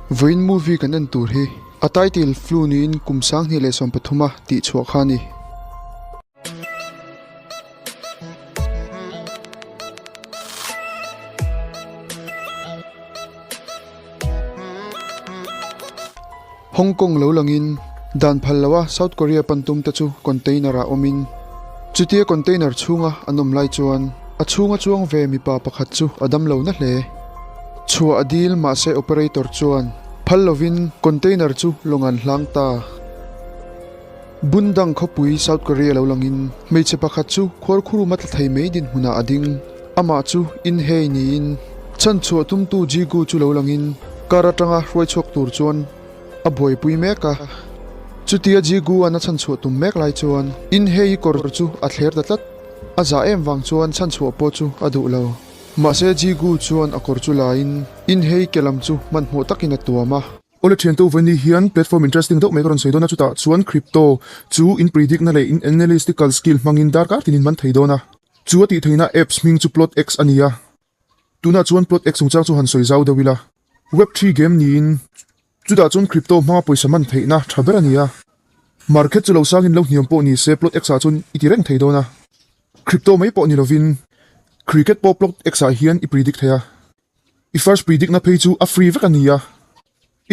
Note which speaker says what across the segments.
Speaker 1: Vawiin movie kan en tur hi a title Flu niin kum 2013 a tih chhuah kha a ni. Hong Kong lo langin dan phal loa South Korea pan tumte chu container-ah awmin, chutia container chhunga an awm lai chuan a chhunga chuang ve mipa pakhat chu a dam lo na hle. Chhuah a dil mahse operator chuan phal lovin container chu lawng an hlang ta. Bundang khawpui South Korea lo langin hmeichhe pakhat chu khuarkhurum a tla thei mai dinhmunah a ding. Amah chu In-hei niin chhanchhuah tumtu Ji-gu chu lo langin car atanga hruai chhuak tur chuan a buaipui mek a. Chutia Ji-gu-a'n a chhanchhuah tum mek lai chuan In-hei kawr chu a thler ta tlat. A zah em vang chuan chhanchhuah pawh chu a duh lo. Mahse Ji-gu chuan a kawr chu lain In-hei ke lam chu hmanhmawh takin a tuam a.
Speaker 2: Awle thiantu vawiin hian platform interesting deuh mai ka rawn sawi dawn a, chutah chuan crypto chu in predict na leh in analystical skill hmangin darkar tinin man thei dawn a. Chu a tih theihna apps hming chu PlotX a ni a, tunah chuan PlotX chungchang chu han sawi zau deuh ila. Web three game niin chutah chuan crypto hmanga pawisa man theihna tha ber a ni a. Market chu lo sangin lo hniam pawh ni se PlotX ah chuan i ti reng thei dawn a. Crypto mai pawh ni lovin cricket pawh PlotX ah hian i predict thei a. I first predict na phei chu a free vek a ni a,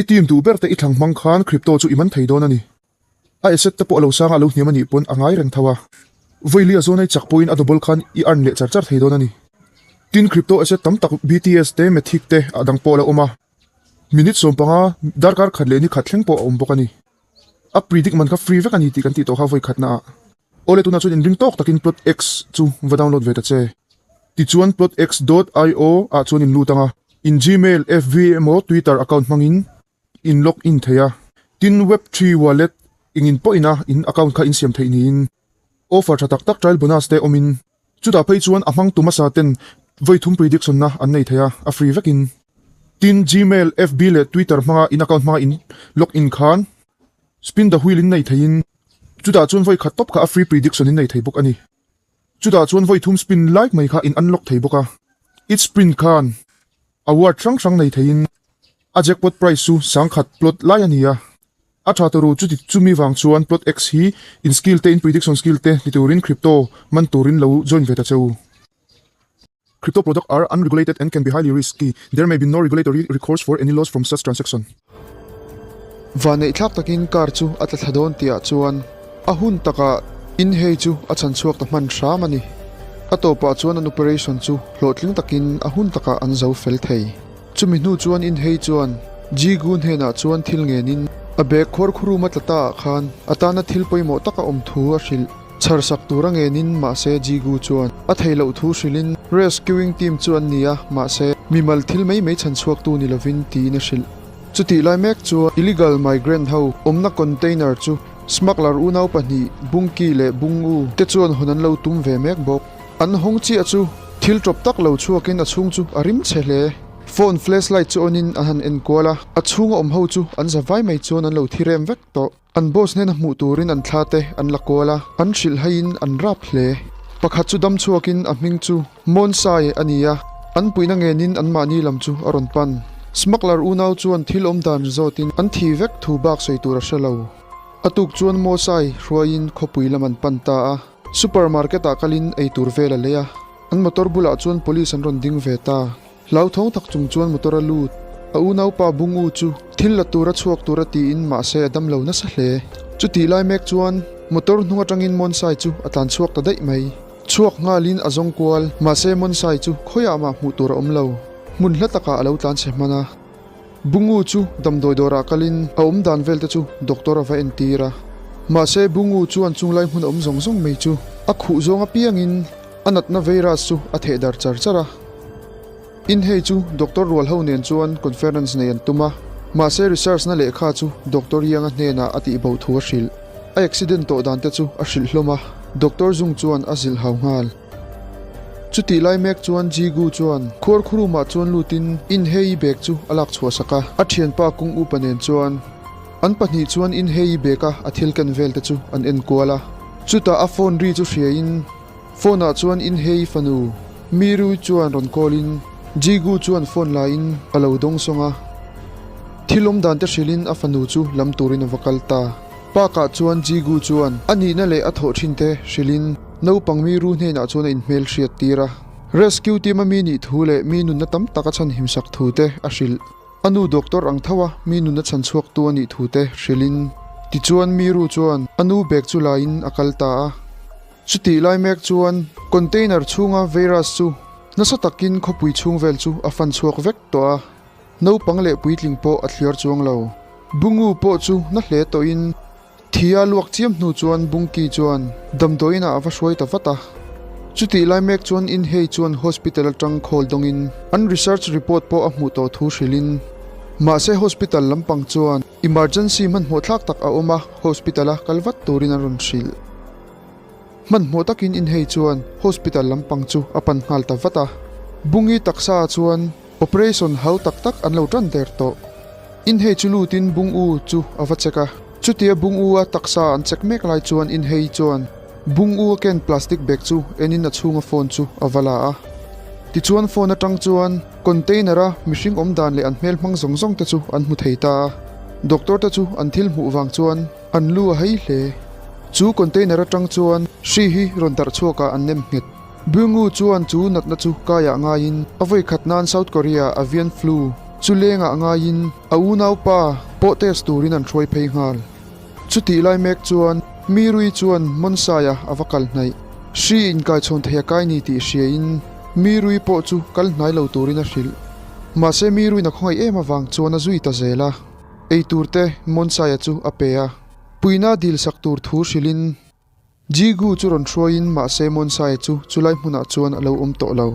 Speaker 2: i team duh ber te i thlang hmang khan crypto chu i man thei dawn a ni. A asset te pawh a lo sang a lo hniam a nih pawn a ngai reng tho a, vawilia zawn a i chak pawhin a double khan i earn leh char char thei dawn a ni. Tin crypto asset tam tak BTS te Matic te a dang pawh a lo awm a, minute 15 darkar khat leh ni khat thleng pawh a awm bawk a ni. A predict man kha free vek a ni tih kan tih tawh kha vawi khatna ah. Awle tunah chuan inring tawk takin PlotX chu va download ve ta che. Tichuan plotx dot io ah chuan in lut ang a, in Gmail, FB emaw Twitter account hmangin in log in thei a. Tin Web3 wallet engin pawhin a in account kha in siam theih niin offer tha tak tak trial bonus te awmin chutah phei chuan a hmang tu hmasa ten vawi thum prediction na an nei thei a, a free vekin. Tin Gmail, FB leh Twitter hmanga in account hmanga in log in khan spin the wheel in nei theiin Chutah chuan vawi khat tawp kha a free prediction in nei thei bawk a ni. Chutah chuan vawi thum spin lai mai kha in unlock thei bawk a. Each spin khan award hrang hrang nei theiin a jackpot price chu sangkhat plot lai a ni a. A tha turu chuti chumi vang chuan plot X hi in skill te in prediction skill te ni turin crypto man turin lo join ve ta che u. Crypto product are unregulated and can be highly risky. There may be no regulatory recourse for any loss from such transaction.
Speaker 1: Vanneih thlak takin car chu a tla thla dawn tihah chuan a hun takah inhei chu a chhan chhuak ta hman hram a ni. A tawpah chuan an operation chu hlawhtling takin a hun takah an zo fel thei. Chumi hnu chuan inhei chuan Ji-gu hnenah chuan thil ngenin a bag khuar khuruma tla taah khan a tana thil pawimawh taka awm thu a hrilh. Chhar sak tur a ngenin mahse Jigu chuan a thei loh thu hrilhin rescuing team chu an ni a, mahse mimal thil mai mai chhan chhuaktu ni lovin tiin a hrilh. Chutih lai mek chuan illegal migrant ho awmna container chu smuggler unau pahnih Bungki leh Bungu te chuan hawn an lo tum ve mek bawk. An hawng chiah chu thil tawp tak lo chhuakin a chhung chu a rim chhe hle. Phone flashlight chu on in an han enkual a, a chhunga awm ho chu an za vai mai chuan an lo thi rem vek tawh. An boss hnena hmuh turin an thla te an la kual a, an hrilh haiin an rap hle. Pakhat chu dam chhuakin a hming chu Monsai a ni a, an puihna ngenin anmahni lam chu a rawn pan. Smuggler unau chuan thil awm dan zawtin an thi vek thu bak sawi tur a hre lo. A tuk chuan Mosai hruaiin khawpui lam an pan ta a, supermarket ah kalin ei tur vel a lei a, an motor bulah chuan police an rawn ding ve ta. Hlauthawng tak chung chuan motor a lut. A unaupa Bungu chu thil la tura chhuak tura tiin mahse a damlo nasa hle. Chutih lai mek chuan motor hnung atangin Monsai chu a tlan chhuak ta daih mai. Chhuak nghalin a zawng kual, mahse Monsai chu khawiah mah hmuh tur a awm lo. Hmun hla takah a lo tlan chhe hman a. Bungu chu damdawi dawrah kalin a awm dan vel te chu doctor a va entir a. Mahse Bungu chuan chunglai hmun a awm zawng zawng mai chu a khuh zawng apiangin a natna virus chu a theh dar char char a. In hei chu doctor rual ho nen chuan conference nei an tum a, mahse research na lehkha chu doctor Yang-a hnenah a tih bo thu a hrilh. A accident tawh dan te chu a hrilh hlawm a, doctor Zung chuan a zilh hau nghal. Chutih lai mek chuan Ji Gu chuan khuar khurumah chuan lutin In Hei-i bag chu a lak chhuah sak a, a thianpa Kung Upa nen chuan an pahnih chuan In Hei-i bag a a thil ken vel te chu an en kual a. Chutah a phone ri chu hriain Phone ah chuan In Hei fanu Mi Rui chuan rawn call in Ji Gu chuan phone la in a lo dawng sawng a. Thil awm dan te hrilhin a fanu chu lam turin a va kal ta. Park ah chuan Jigu chuan a nihna leh a thawh thin te hrilhin naupang mi ru hnenah chuan a inhmel hriat tir a. Rescue team a mi nih thu leh mi nunna tam tak a chhan himsak thu te a hrilh. A nu doctor ang tho a mi nunna chhan chhuak tu a nih thu te hrilhin tichuan mi ru chuan a nu bag chu laiin a kal ta a. Chutih lai mek chuan container chhunga virus chu nasa takin khawpui chhung vel chu a fan chhuak vek tawh a. Naupang leh puitling pawh a thliar chuang lo. Bungu pawh chu na hle tawhin thia luak chiam hnu chuan Bungki chuan damdawiinah a va hruai ta vat a. Chutih lai mek chuan Inhei chuan hospital atang khawl dawngin an research report pawh a hmuh tawh thu hrilhin mahse hospital lampang chuan emergency hmanhmawh thlak tak a awm a, hospital a kal vat turin an rawn hrilh. Hmanhmawh takin Inhei chuan hospital lampang chu a pan nghal ta vat a. Bungi taksa chuan Operation hau tak tak an lo tan der tawh. Inhei chu lutin Bung U chu a va check a. Chutia Bung U a taksa an check mek lai chuan Inhei chuan Bung U a ken plastic bag chu enin a chhunga phone chu a va la a. Tichuan phone atang chuan container a mihring awm dan leh an hmel hmang zawng zawng te chu an hmu thei ta a. Doctor te chu an thil hmuh vang chuan an lu a hei hle. Chu container atang chuan hri hi rawn darh chhuakah an nem nghet. Byung-woo chuan chu natna chu kaiah ngaiin a vawi khat nan South Korea avian flu chu lengah ngaiin a unaupa pawh test turin an hruai phei nghal. Chutih lai mek chuan mi rui chuan Monsaia a va kal hnaih. Hri inkaichhawn thei a kai ni tih hriain mi rui pawh chu kal hnai lo turin a hrilh. Mahse mi ruin a khawngaih em avang chuan a zui ta zel a, eitur te Monsaia chu a pe a, puina dil sak tur thu hrilhin Jigu chu rawn hruaiin mahse Monsaia chu chulai hmunah chuan a lo awm tawh lo.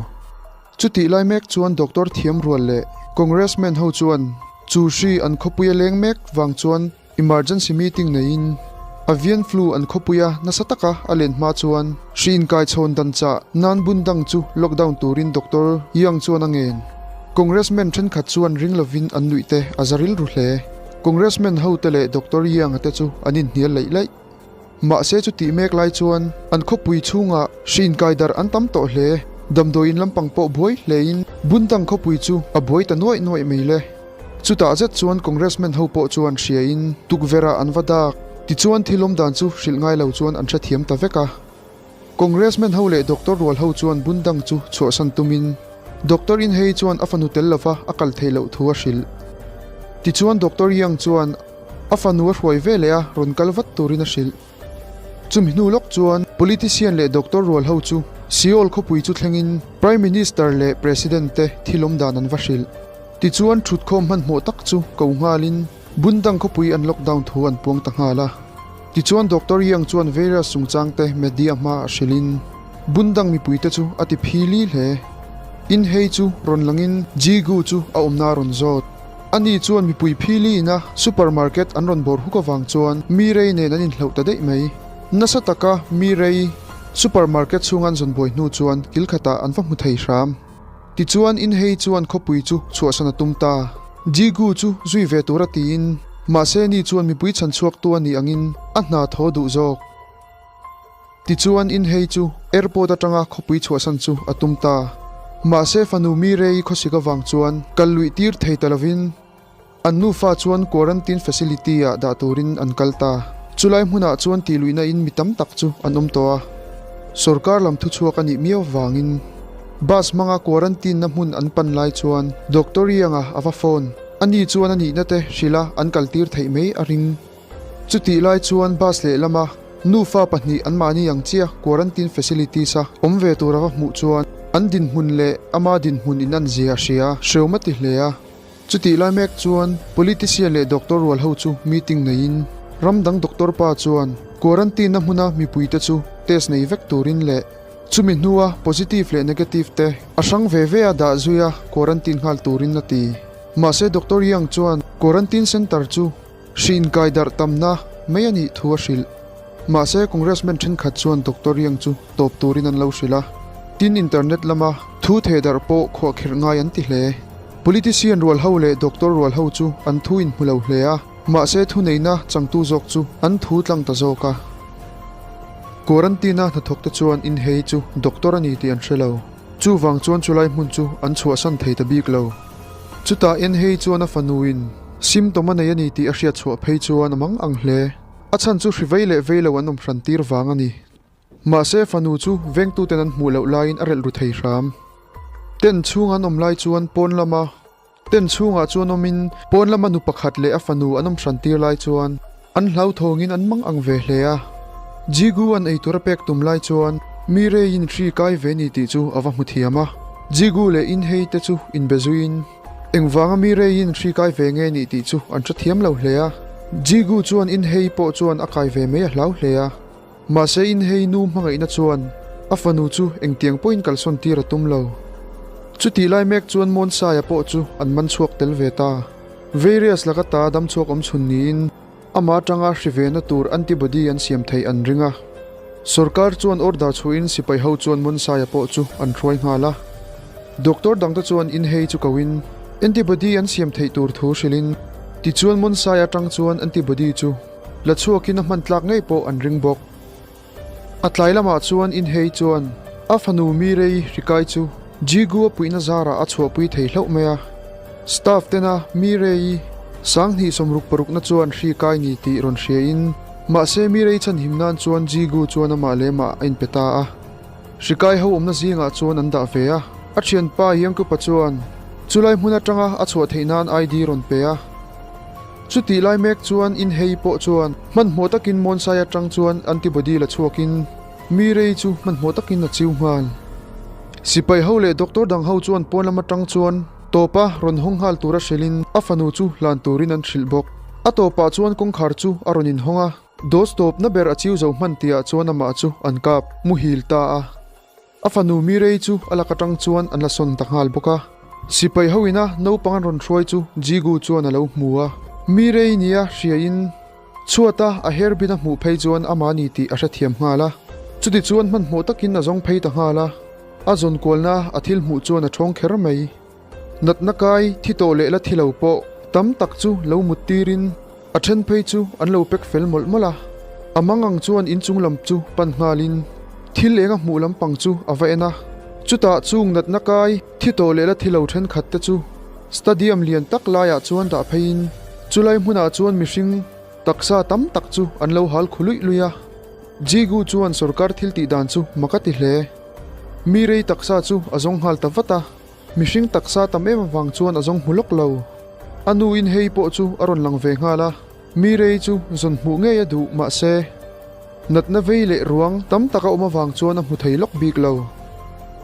Speaker 1: Chutih lai mek chuan Doctor thiam rual leh Congressman ho chuan chu hri an khawpuia leng mek vang chuan emergency meeting neiin avian flu an khawpuia nasa taka a len hma chuan hri inkaichhawn dan chah nan bun dang chu lockdown turin Doctor Yang chuan a ngen. Congressman thenkhat chuan ring lovin an nuih te a za rilru hle. Congressman ho te leh Doctor Yang-a te chu an inhnial laih laih. Mahse chutih mek lai chuan an khawpui chhungah hri inkai darh an tam tawh hle. Damdawiin lampang pawh buai hlein Bundang khawpui chu a buai ta nuaih nuaih mai le. Chutah zet chuan Congressman ho pawh chuan hriain tukverh ah an va dak. Tichuan thil awm dan chu hrilh ngai lo chuan an hrethiam ta vek a. Congressman ho leh Doctor rual ho chuan Bundang chu chhuahsan tumin Doctor Inhei chuan a fanu tel lova a kal theih loh thu a hrilh. Tichuan Doctor Yang chuan A fanu a hruai ve leh a, rawn kal vat turin a hrilh. Chumi hnu lawk chuan politician leh doctor rual ho chu Seoul khawpui chu thlengin Prime Minister leh President te thil awm dan an va hrilh. Tichuan thutkhawm hmanhmawh tak chu ko nghalin Bundang khawpui an lockdown thu an puang ta nghal a. Tichuan Doctor Yang chuan virus chungchang te media hma a hrilhin Bundang mipui te chu a ti phili hle. In hei chu rawn langin Ji-gu chu a awmna a rawn zawt. Ani chuan mipui phili ina supermarket an rawn bawr huk avang chuan mi rei nen an inhloh ta daih mai. Nasa taka mi rei supermarket chhunga an zawn buai hnu chuan kil khatah an va hmu thei hram. Tichuan Inhei chuan khawpui chu chhuahsan a tum ta. Jigu chu zui ve tura tiin mahse ni chuan mipui chhan chhuaktu a nih angin a hna thaw duh zawk. Tichuan Inhei chu airport atanga khawpui chhuahsan chu a tum ta. Mahse fanu mi rei khawsik avang chuan kal luih tir thei ta lovin an nufa chuan quarantine facility ah dah turin an kal ta. Chulai hmunah chuan tih luihna in mi tam tak chu an awm tawh a. Sorkar lam thuchhuak a nih miau avangin bus hmanga quarantine na hmun an pan lai chuan Doctor Ianga a va phone. Ani chuan a nihna te hrilh a an kal tir theih mai a ring. Chutih lai chuan bus lehlama nufa pahnih anmahni ang chiah quarantine facilities a awm ve tur a va hmuh chuan an dinhmun leh ama dinhmun in an zia a hria hreu a ti hle a. Chutih lai mek chuan politician leh doctor rual ho chu meeting neiin ram dang doctor pa chuan quarantine na hmuna mipuite chu test nei vek turin leh chumi hnua positive leh negative te a hrang ve ve a dah zui a quarantine nghal turin a ti. Mahse Doctor Yang chuan quarantine center chu Hri inkai darh tamna mai a nih thu a hrilh. Mahse, Congressman thenkhat chuan Doctor Yang chu tawp turin an lo hrilh a. Tin, internet lama thu theh darh pawh khuahkherh ngai an ti hle. Politician rual ho leh doctor rual ho chu an thu inhmu lo hle a, mahse thuneihna changtu zawk chu an thu tlang ta zawk a. Quarantine-a hnathawkte chuan inhei chu doctor a ni tih an hre lo. Chuvang chuan chulai hmun chu an chhuahsan thei ta bik lo. Chutah Enhei chuan a fanuin. Symptom a nei a ni tih a hriat chhuah phei chuan a mang ang hle. A chhan chu hri vei leh vei lo an awm hran tir vang a ni. Mahse fanu chu vengtuten an hmuh loh laiin a relh ru thei hram. Tent chhung an awm lai chuan pawn lama Tent chhungah chuan awmin pawn lama nu pakhat leh a fanu an awm hran tir lai chuan an hlauthawngin an mang ang ve hle a. Jigu an eitur a pek tum lai chuan mi reiin hri kai ve ni tih chu a va hmu thiam a. Jigu leh Inhei te chu inbe zuiin engvanga mi reiin hri kai ve nge ni tih chu an hre thiam lo hle a. Jigu chuan Inhei pawh chuan a kai ve mai a hlau hle a. Mahse Inhei nu hmangaihna chuan a fanu chu engtiang pawhin kalsawn tir a tum lo. Chutih lai mek chuan Monsaia pawh chu an man chhuak tel ve ta. Various laka ta dam chhuak awm chhun niin amah atanga hri vena tur antibody an siam theih an ring a. Sorkar chuan order chhuahin sipai ho chuan Monsaia pawh chu an hruai nghal a. Doctor dangte chuan Inhei chu koin antibody an siam theih tur thu hrilhin tichuan Monsaia atang chuan antibody chu La chhuakin a hman tlak ngei pawh an ring bawk. A tlai lamah chuan Inhei chuan a fanu Mirei hrikai chu Jigu a puihna zarah a chhuahpui thei hlauh mai a. Staff tena Mirei 20 60 na chuan hri kai ni tih rawn hriain mahse Mirei chhanhim nan chuan Jigu chuan amah leh amah a inpe ta a. Hrikai ho awmna zingah chuan an dah ve a. A thianpa Yangkupa chuan chulai hmun atanga a chhuah theih nan ID rawn pe a. Chutih lai mek chuan Inhei pawh chuan hmanhmawh takin Mawnsai atang chuan antibody la chhuakin mi rei chu hmanhmawh takin a chiu nghal. Sipai ho leh doctor dang ho chuan pawn lam atang chuan tawpa rawn hawng nghal tura hrilhin a fanu chu hlan turin an hrilh bawk. A tawpah chuan kawngkhar chu a rawn inhawng a, dose tawpna ber a chiu zo hman tihah chuan amah chu an kap muhil ta a. A fanu Mirei chu a lak atang chuan an la sawn ta nghal bawk a. Sipai ho ina naupang an rawn hruai chu Jigu chuan a lo hmu a. Mirei nia hriain chhuata a hair bin a hmuh phei chuan amah ni tih a hrethiam nghal a. Chuti chuan hmanhmawh takin a zawng phei ta nghal a. A zawn kualna a thil hmuh chuan a thawng kher mai. Natna kai thi tawh leh la thi lo pawh tam tak chu lo mut tirin a then phei chu an lo pek fel mawlh mawlh a. A mang ang chuan inchung lam chu pan nghalin thil eng a hmuh lampang chu a va en a. Chutah chung natna kai thi tawh leh la thi lo thenkhat te chu stadium lian tak laiah chuan dah pheiin chulai hmunah chuan mihring taksa tam tak chu an lo hal khu luih luih a. Jigu chuan sorkar thil tih dan chu mak a ti hle. Mi rei taksa chu a zawng nghal ta vat a. Mihring taksa tam em avang chuan a zawng hmu lawk lo. A nu in hei pawh chu a rawn lang ve nghal a, mi rei chu zawn hmuh ngei a duh mahse natna vei leh ruang tam tak a awm avang chuan a hmu thei lawk bik lo.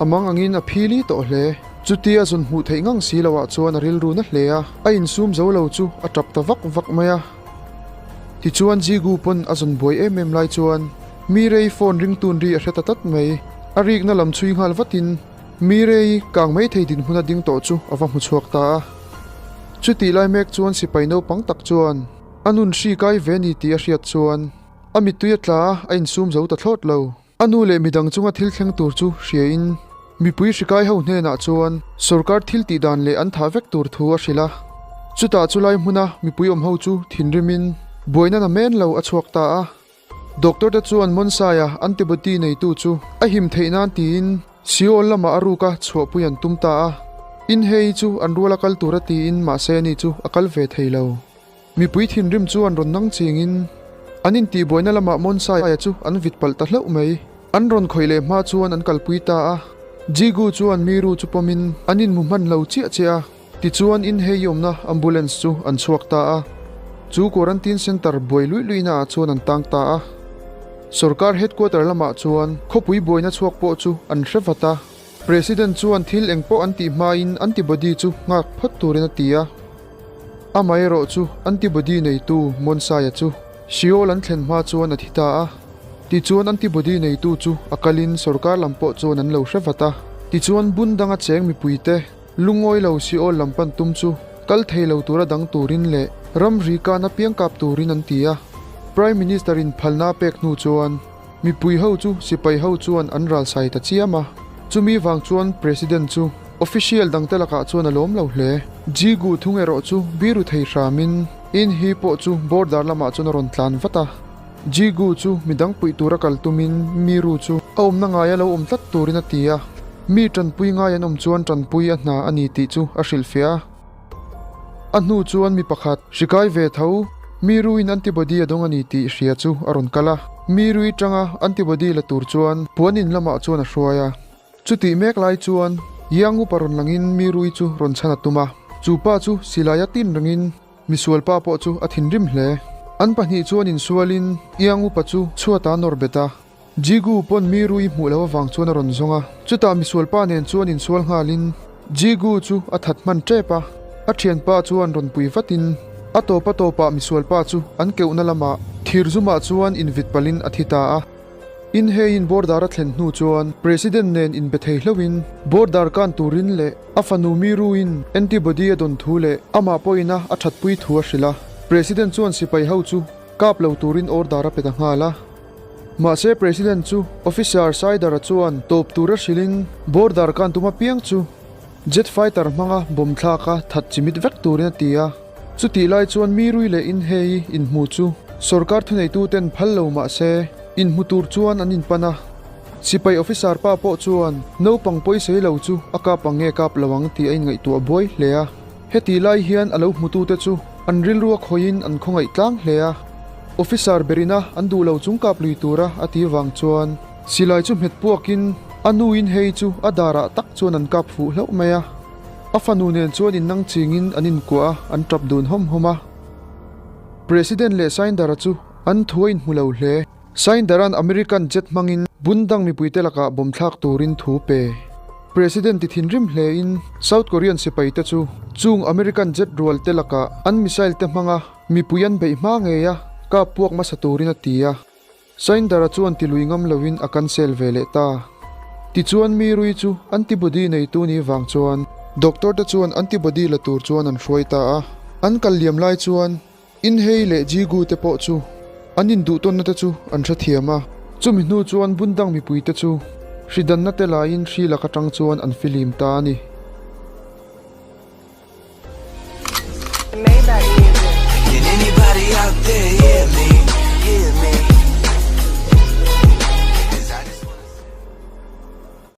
Speaker 1: A mang angin a phili tawh hle. Chutia zawn hmuh theih ngang si loah chuan a rilru na hle a, a insum zo lo chu a tap ta vak vak mai a. Tichuan Jigu pawn a zawn buai em em lai chuan mi rei phone ringtun ri a hre ta tlat mai. A rikna lam chhui nghal vatin. Mi rei kang mai thei dinhmun a ding tawh chu a va hmu chhuak ta a. Chutih lai mek chuan sipai naupang tak chuan a nun hri kai ve ni tih a hriat chuan a mittui a tla a, a insum zo ta thlawt lo. A nu leh midang chunga thil thleng tur chu hriain mipui hri kai ho hnenah chuan sorkar thil tih dan leh an thah vek tur thu a hrilh a. Chutah chu lai hmuna mipui awm ho chu thinrimin buaina na men lo a chhuak ta a. Doctor te chuan Monsaia antibody neitu chu a him theih nan tiin Seoul lamah a ruka chhuahpui an tum ta a. Inhei chu an rual a kal tur a tiin mahse ani chu a kal ve thei lo. Mipui thinrim chu an rawn nang chingin an intihbuaina lamah Monsaia chu an vit palh ta hlauh mai. An rawn khawih leh hma chuan an kalpui ta a. Jigu chuan Miru chu pawmin an inhmu hman lo chiah chiah a. Tichuan Inhei awmna ambulance chu an chhuak ta a, chu quarantine centre buai luih luihna ah chuan an tang ta a. Sorkar headquarter lamah chuan khawpui buaina chhuak pawh chu an hre vat a, President chuan thil eng pawh an tih hmain antibody chu nghak phawt turin a ti a. Amaherawh chu antibody neitu Monsaia chu Seoul an thlen hma chuan a thi ta a. Tichuan antibody neitu chu a kalin sorkar lam pawh chuan an lo hre vat a. Tichuan bun danga cheng mipuite Lungawi lo Seoul lam pan tum chu kal thei lo tura dang turin leh ramri kan apiang kap turin an ti a. Prime Minister in phalna a pek hnu chuan mipui ho chu sipai ho chuan an ralsai ta chiam a. Chumi vang chuan President chu official dangte lakah chuan a lawm lo hle. Ji-gu thung erawh chu biru thei hramin In Hee pawh chu border lamah chuan a rawn tlan vat a. Jigu chu midang puih tura kal tumin Miru chu a awmna ngaia lo awm tlat turin a ti a, mi tanpui ngai an awm chuan tanpui a hna a ni tih chu a hrilhfiah a. A hnu chuan mi pakhat hrikai ve tho mi ruiin antibody a dawng a ni tih hria chu a rawn kal a. Mi rui tanga antibody la tur chuan puan in lamah chuan a hruai a. Chutih mek lai chuan Yang upa rawn langin mi rui chu rawn chhan a tum a. Chu pa chu silai a tin rengin misual pa pawh chu a thinrim hle. An pahnih chuan insualin Yang upa chu chhuatah a nawr bet a. Jigu pawn mi rui hmuh loh avang chuan a rawn zawng a, chutah misualpa nen chuan insual nghalin Jigu chu a that hman tep a, a thianpa chuan rawn pui vatin a tawp a tawpah misualpa chu an keuhna lamah thir zumah chuan invit palhin a thi ta a. Inheiin border a thlen hnu chuan President nen inbe thei hlauhin border kan turin leh a fanu mi ruiin antibody a dawn thu leh amah pawhina a thatpui thu a hrilh a, President chuan sipai ho chu kap lo turin order a pe ta nghal a. Mahse President chu Officer Saider-a chuan tawp tura hrilhin border kan tum apiang chu jet fighter hmanga bomb thlak a that chimit vek turin a ti a. Chutih lai chuan mi rui leh inhei inhmu chu sorkar thuneituten phal lo mahse inhmu tur chuan an inpan a. Sipai officer pa pawh chuan naupang pawisei lo chu a kap ang nge kap lo ang tih a inngaihtuah buai hle a. Hetih lai hian a lo hmutute chu an rilru a khawihin an khawngaih tlang hle a. Officer berina an duh lo chung kap lui tura a ti vang chuan silai chu hmet puakin a nuin hei chu a darah tak chuan an kap fuh hlauh mai a. A fanu nen chuan innang chingin an inkuah a, an tap dun hawm hawm a. President leh Saindara chu an thu a inhmu lo hle. Saindara'n American jet hmangin bundang mipuite lakah bawm thlak turin thu pe. President ti thinrim hlein South Korean sipaite chu chung American jet rual te lakah an missile te hmanga mipui an beih hma ngei a, kap puak hmasa turin a ti a. Saindara chuan ti lui ngam loin a cancel ve leh ta. Tichuan mi rui chu antibody neitu ni vang chuan doctor te chuan antibody la tur chuan an hruai ta a. An kal liam lai chuan Inhei leh Jigu te pawh chu an induhtawnna te chu an hrethiam a, chumi hnu chuan Bundang mipui te chu hridanna te laiin hri lak atang chuan an filim ta a ni.
Speaker 3: Maybach music.